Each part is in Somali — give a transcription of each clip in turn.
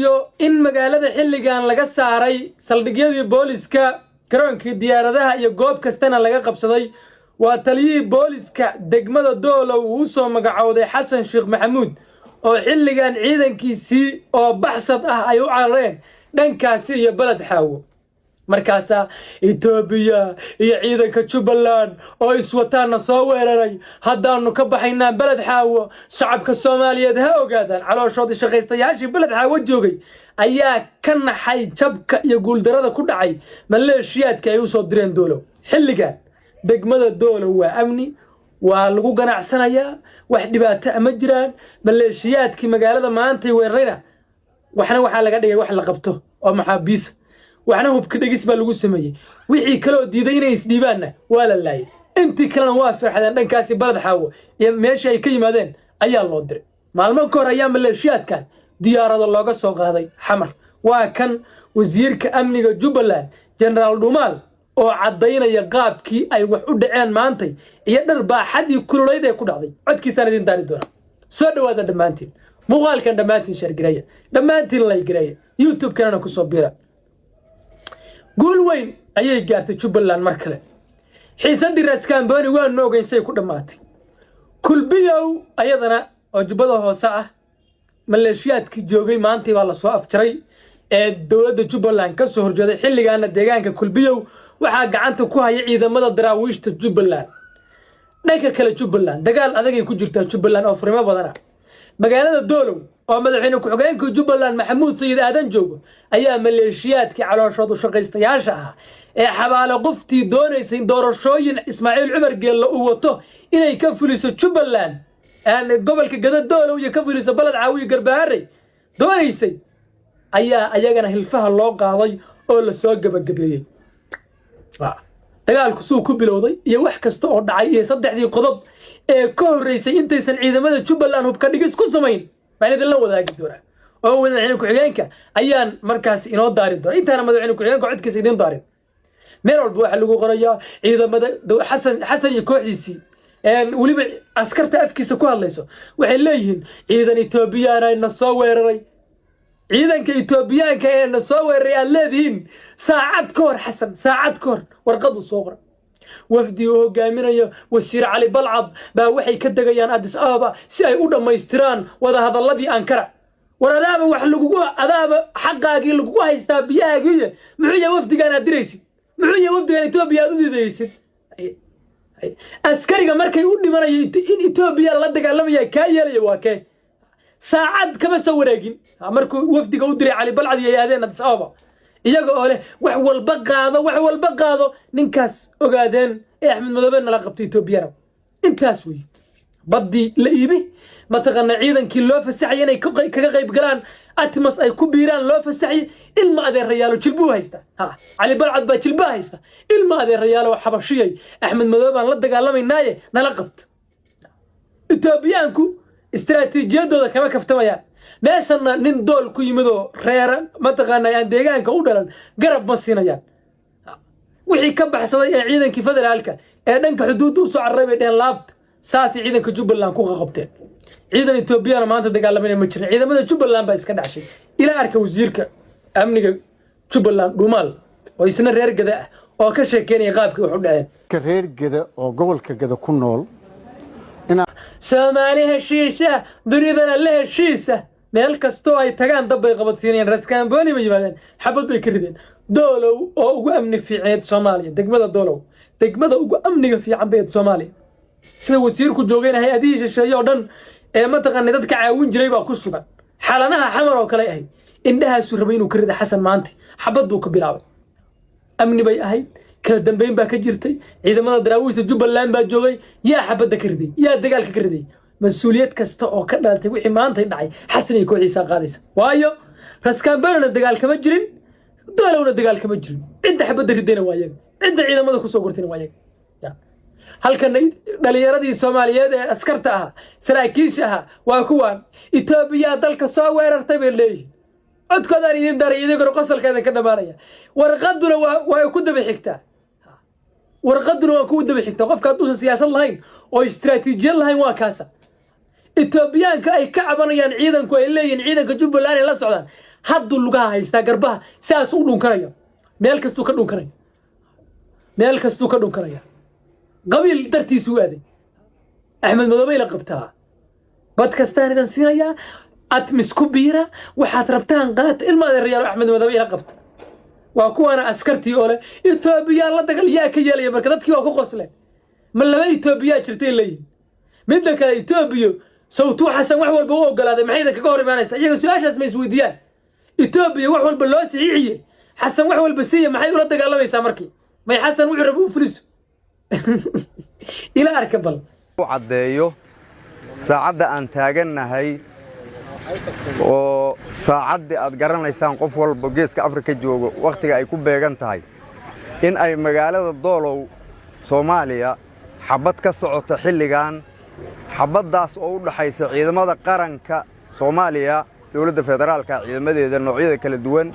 sheegayo in magaalada xilligan laga saaray saldhigyadii booliska, garoonkii diyaaradaha iyo goob kastana laga qabsaday waa taliyihii booliska degmada Doolow uu u soo magacowday Xasan Sheekh Maxamuud, oo xilligan ciidankiisii oo baxsad ah ay u carareen dhankaasi iyo Beled Xaawo. Markaasaa Etoobiya iyo ciidanka Jubbaland oo iswataanna soo weeraray. Haddaanu ka baxaynaa Beled Xaawo, shacabka Soomaaliyeed ha ogaadaan. Calooshoodii shaqaystayaashii Beled Xaawo joogay ayaa ka naxay jabka iyo guuldarada ku dhacay maleeshiyaadka ay usoo direen Doolow. Xilligan degmada Doolow waa amni, waa lagu ganacsanayaa, wax dhibaato ma jiraan. Maleeshiyaadkii magaalada maantay weerarayna waxna waxaa laga dhigay wax la qabto oo maxaabiisa, waxna hubka dhegis baa lagu sameeyey. Wixii kaloo diiday inay isdhiibaanna waa la laayay, intii kalena waa firxadeen. Dhankaasi Balad Xaawo iyo meeshii ay ka yimaadeen ayaa loo diray. Maalmo ka hor ayaa maleeshiyaadkan diyaarado looga soo qaaday Xamar. Waa kan wasiirka amniga Jubbaland, Jenaraal Dhumaal, oo caddaynaya qaabkii ay wax u dhaceen maantay iyo dhar baaxadii kululayd ee ku dhacday. Codkiisaan idin daari doonaa. Soo dhowaada dhammaantiin, muuqaalkan dhammaantiin share gareeya, dhammaantiin like gareeya, YouTube kanana kusoo biira. Guul weyn ayay gaartay Jubbaland mar kale. Xiisadii Raskamboni waanu ogeyn say ku dhammaatay. Kulbiyow ayadana oo Jubbada Hoose ah, maleeshiyaadkii joogay maantii baa lasoo afjaray ee dowladda Jubbaland ka soo horjeeday. Xilligaana deegaanka Kulbiyow waxaa gacanta ku haya ciidamada daraawiishta Jubbaland. Dhanka kale, Jubbaland dagaal adagay ku jirtaa, Jubbaland oo furimo badana. Magaalada Doolow oo madaxweyne ku-xigeenka Jubbaland Maxamuud Sayid Aadan joogo ayaa maleeshiyaadkii calooshoodu shaqaystayaasha ah ee xabaale qoftii doonaysay doorashooyin Ismaaciil Cumar Geelle uu wato inay ka fuliso Jubbaland, gobolka Gada, Doolow iyo ka fuliso Balad Caawiyo Garbaharey doonaysay, ayaa ayagana hilfaha loo qaaday oo lasoo gebagabeeyey. Dagaalku suu ku bilowday iyo wax kasta oo dhacay iyo saddexdii qodob ee ka horreysay intaysan ciidamada Jubbaland hubka dhigis ku samayn baan idinla wadaagi doonaa, oo madaxweyne ku-xigeenka ayaan markaas inoo daari doona. Intaana madaxweyne ku-xigeenka codkiisa idiin daarin, meel walba waxaa lagu qorayaa ciidamada Xasan iyo kooxdiisii, weliba askarta afkiisa ku hadlayso, waxay leeyihiin ciidan Etoobiyaana na soo weeraray. Ciidanka Etoobiyaanka ee na soo weeraray aad leedihiin, saacad ka hor Xasan, saacad ka hor warqadu soo qoray, wafdi uu hogaaminayo wasiir Cali Balcad baa waxay ka degayaan Addis Ababa si ay u dhammaystiraan wadahadalladii Ankara. War adaaba wax lagugu, adaaba xaqaagii lagugu haystaa, biyahaagiiya. Muxuu yahay wafdigaan aad diraysid? Muxuu yahay wafdigaan Etoobiya aad u diidaysid? Askariga markay u dhimanayo in Etoobiya la dagaalamaya kaa yeelaya waa kee? Saacad kama soo wareegin markuu wafdiga u diray Cali Balcad iyo ay aadeen Addis Ababa, iyaga oo leh wax walba qaado, wax walba qaado, ninkaas ogaadeen ee Axmed Madoobe nala qabtay Etoobiyana. Intaas wey baddii la iibi mataqaana, ciidankii loo fasaxay inay kaga qayb galaan ATMIS, ay ku biiraan loo fasaxay. Ilma adeerayaalo jilbuu haysta, ha Cali Balcad baa jilbaa haysta. Ilma adeerayaalo xabashiyay, Axmed Madoobe baan la dagaalamaynaaye nala qabta. Etoobiyaanku istaraatiijiyadooda kama kaftamayaan. Meeshanna nin dool ku yimidoo reera mataqaana aan deegaanka u dhalan garab ma siinayaan. Wixii ka baxsaday ee ciidankii federaalka ee dhanka xuduudda usoo cararay bay dheheen laabta. Saasay ciidanka Jubbaland ku qaqabteen. Ciidan Etoobiyana maanta dagaalamayna ma jirin, ciidamada Jubbaland baa iska dhacshay. Ilaa arka wasiirka amniga Jubbaland Dhumaal oo isna reer Gada ah oo ka sheekeynaya qaabkii wax u dhaceen. Reer Geda oo gobolka Geda ku nool. Soomaali heshiisha, dunidana la heshiisa. Meel kastoo ay tagaan dab bay qabadsiinayaan. Raskaamboni bay yimaadeen, xabad bay ka rideen. Doolow oo ugu amni fiicneed Soomaaliya, degmada Doolow degmada ugu amniga fiican bayd Soomaaliya, sida wasiirku joogayna hay-adihii shisheeye oo dhan ee mataqaanay dadka caawin jiray baa ku sugan. Xalanaha Xamar oo kale ahayd, indhahaasuu rabay inuu ka rida Xasan maanta, xabad buu ka bilaabay. Amni bay ahayd, kala dambeyn baa ka jirtay, ciidamada daraawiista Jubbaland baa joogay. Yaa xabadda ka riday? Yaa dagaalka ka riday? Mas-uuliyad kasta oo ka dhalatay wixii maantay dhacay Xasan iyo kooxiisaa qaadaysa. Waayo, Raskaambanona dagaal kama jirin, Doolowna dagaal kama jirin. Cidda xabadda ridayna waa iyaga, cidda ciidamada kusoo gurtayna waa iyaga. Halkana dhalinyaradii Soomaaliyeed ee askarta ahaa, saraakiisha ahaa, waa kuwaan Etoobiya dalka soo weerartay bay leeyihin. Codkoodaan idin daray, idiguna qosolka idinka dhamaanaya. Warqaduna waa ku daba xigtaa, warqaduna waa kugu daba xigtaa. Qofka hadduusan siyaasad lahayn oo istiraatiijiyad lahayn waa kaasa. Etoobiyaanka ay ka cabanayaan ciidanku, ay leeyihiin ciidanka Jubbaland ay la socdaan. Hadduu lugaha haystaa, garbaha saasuu u dhunkanaya, meel kastuu ka dhunkanaya, meel kastuu ka dhunkanaya. Qabiil dartiisuu aaday. Axmed Madoobey la qabtaa, bad kastaan idan siinayaa, ATMIS ku biira, waxaad rabtaan qaata. Ilma adeerayaal, Axmed Madoobe ila qabta. Waa kuwaana askartii oo leh Etoobiyaan la dagal. Yaa ka yeelaya? Marka dadkii waa ku qosleen. Ma laba Etoobiyaa jirtay leeyihin? Midda kale, Etoobiya sawtuu Xasan wax walba u ogolaaday, maxay idin kaga hor imaanaysaa? Iyaga su-aashaas ma isweydiiyaan? Etoobiya wax walba loo saxiixiye, Xasan wax walba siiya, maxay ula dagaalamaysaa? Markii may Xasan wuxuu raba u fuliso. Ila arka bal. U caddeeyo saacadda aan taagannahay oo saacaddii aad garanaysaan, qof walba Geeska Afrika joogo, wakhtiga ay ku beegan tahay in ay magaalada Doolow, Soomaaliya, xabbad ka socoto xilligan, xabbaddaas oo u dhaxaysa ciidamada qaranka Soomaaliya, dowladda federaalka ciidamadeeda noocyada kala duwan,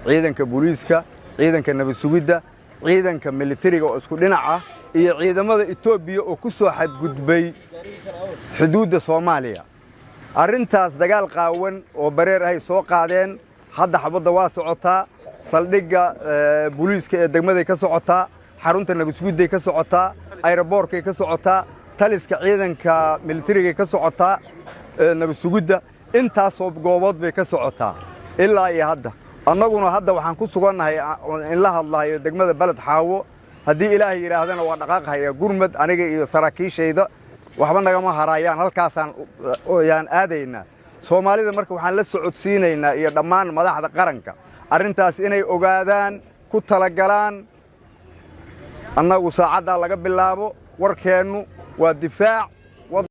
ciidanka booliiska, ciidanka nabad sugidda, ciidanka militariga oo isku dhinac ah, iyo ciidamada Etoobiya oo ku soo xadgudbay xuduudda Soomaaliya. Arrintaas dagaal qaawan oo bareer ahay soo qaadeen. Hadda xabadda waa socotaa. Saldhigga booliiska ee degmaday ka socotaa, xarunta nabad sugidday ka socotaa, ayraboorkay ka socotaa, taliska ciidanka militarigay ka socotaa, nabad sugidda, intaasoo goobood bay ka socotaa ilaa iyo hadda. Annaguna hadda waxaan ku sugannahay in la hadlahayo degmada Beled Xaawo. Haddii Ilaahay yidhaahdana waa dhaqaaqhaya gurmad, aniga iyo saraakiishayda waxba nagama haraayaan, halkaasaan yaan aadaynaa. Soomaalida marka waxaan la socodsiinaynaa iyo dhammaan madaxda qaranka arrintaas inay ogaadaan, ku talagalaan. Annagu saacaddaa laga bilaabo warkeennu waa difaac.